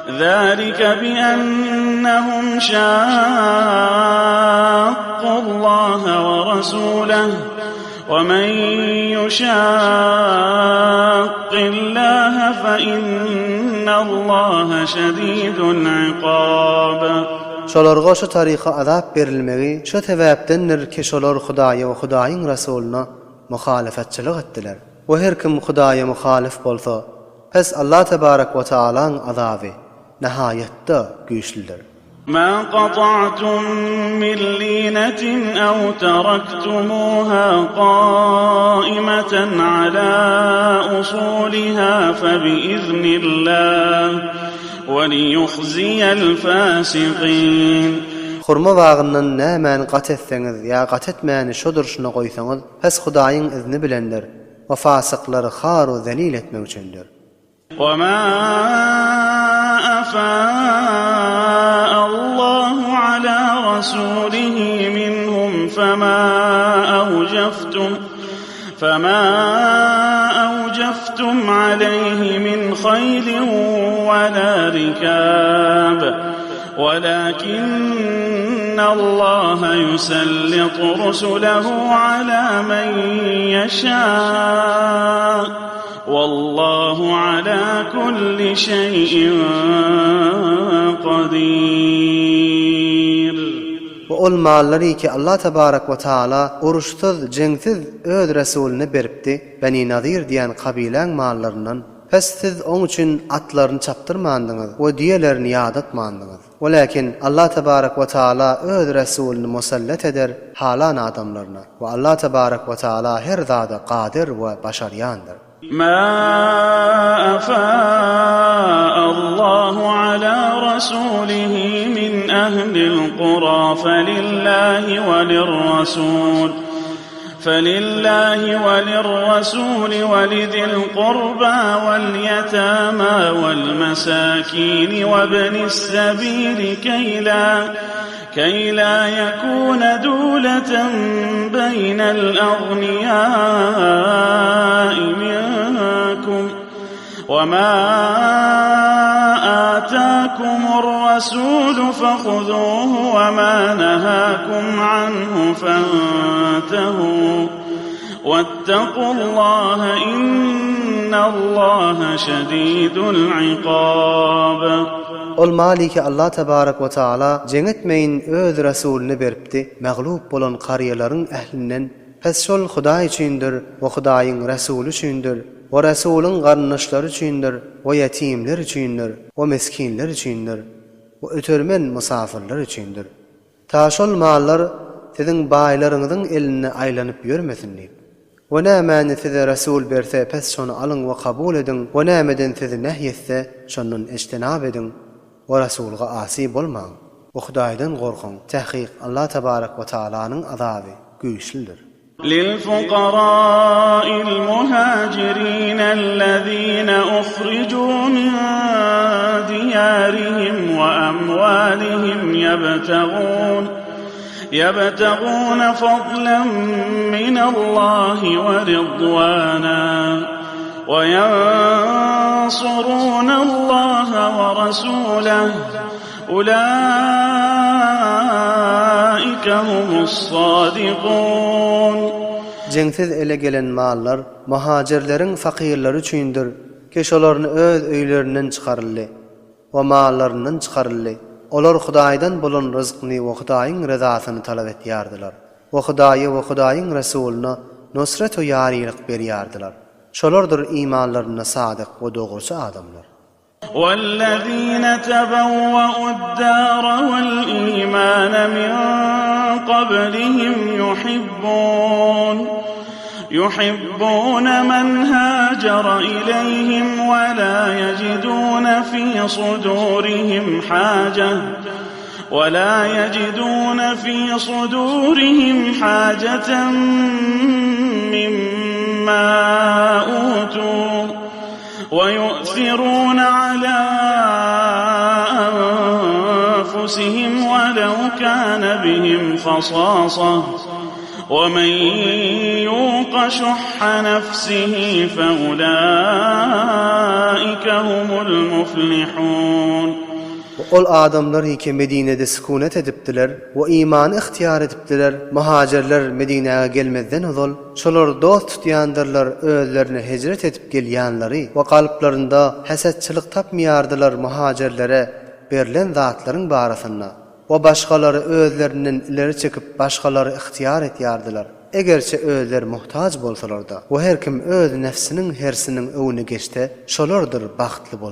ذلك بأنهم شاقوا الله ورسوله ومن يشاق الله فإن الله شديد العقاب. Şolarga şu taryka azap berilmegi şo sebäpdendir ki şolar Hudaýa we Hudaýyň Resulyna muhalyfatçylyk etdiler. We her kim Hudaýa muhalyf bolsa, pes Allah tebarek we taalaň azaby nahaýatda güýçlüdir. Ma gata'tum min linatin aw taraktumuha gaimatan ala usuliha febiiznillah we liyuhziyel fasikin. Hurma bagyndan nämäni gat etseňiz ýa gat etmäni şo durşuna goýsaňyz, pes Hudaýyň izni bilendir we fasyklary har we zelil etmek üçindir. وما أفاء الله على رسوله منهم فما أوجفتم فما أوجفتم عليه من خيل ولا ركاب ولكن الله يسلط رسله على من يشاء والله على كل شيء قدير. We ol mallary ki Allah tebarek we taala uruşsyz, jeňsiz öz Resulyna beripdi, Beni Nazyr diýen kabiläň mallaryndan, pes siz oň üçin atlaryny çapdyrmandyňyz we düýelerini ýadatmandyňyz. Welakin Allah tebarek we taala öz Resulyny musallat eder halan adamlaryna we Allah tebarek we taala her zada gadyr we başarýandyr. Ma afaa Allahu ala rasulihi min ahlil qura felillahi we lirrasul. فلله وللرسول ولذي القربى واليتامى والمساكين وابن السبيل كي لا كي لا يكون دولة بين الأغنياء منكم وما آتاكم الرسول فخذوه وما نهاكم عنه فانتهوا واتقوا الله إن الله شديد العقاب. Ol maliki Allah tebarek we taala jeň etmeýin öz Resulyna beripdi, maglup bolan karyýalaryň ählinden Pes şol Hudaý üçindir we Hudaýyň Resuly üçindir we Resulyň garyndaşlary üçindir we ýetimler üçindir we miskinler üçindir we ötermen mysafyrlar üçindir. Ta şol mallar siziň baýlaryňyzyň elinde aýlanyp ýörmesin diýip. We nämäni size Resul berse pes şony alyň we kabul ediň we nämeden sizi nehy etse şondan ejtenap ediň we Resulga asy bolmaň. We Hudaýdan gorkuň, tähkyk Allah tebarek we taalanyň azaby güýçlüdir. للفقراء المهاجرين الذين أخرجوا من ديارهم وأموالهم يبتغون يبتغون فضلا من الله ورضوانا وينصرون الله ورسوله Ulaika humus-sadikun. Jeňsiz ele gelen mallar muhajirleriň fakyrlary üçindir ki şolaryny öz öýlerinden çykaryldy we mallaryndan çykaryldy. Olar Hudaýdan bolan ryzkny we Hudaýyň rezasyny talap etýärdiler we Hudaýa we Hudaýyň Resulyna nusret we ýarylyk berýärdiler. Şolardyr imanlarynda sadyk we dogruçy adamlar. والذين تبوأوا الدار والإيمان من قبلهم يحبون يحبون من هاجر إليهم ولا يجدون في صدورهم حاجة ولا يجدون في صدورهم حاجة مما أوتوا ويؤثرون على أنفسهم ولو كان بهم خصاصة ومن يوق. يُوقَ شُحَّ نَفْسِهِ فَأُولَٰئِكَ هُمُ الْمُفْلِحُونَ. We ol adamlar ki Medinede sükunet edipdiler we imany ygtyýar edipdiler, muhajirler Medinäge gelmezden ozal, şolar dost tutýandyrlar özlerine hijret edip gelýänleri we kalplarynda hesetçilik tapmaýardylar muhajirlere berlen zatlaryň barasynda we başgalary özlerinden ileri çekip başgalary ygtyýar etýärdiler, egerçe özleri muhtaç bolsalar-da we her kim öz nefsiniň hersiniň öwüne geçse, şolardyr bagtly bolanlar.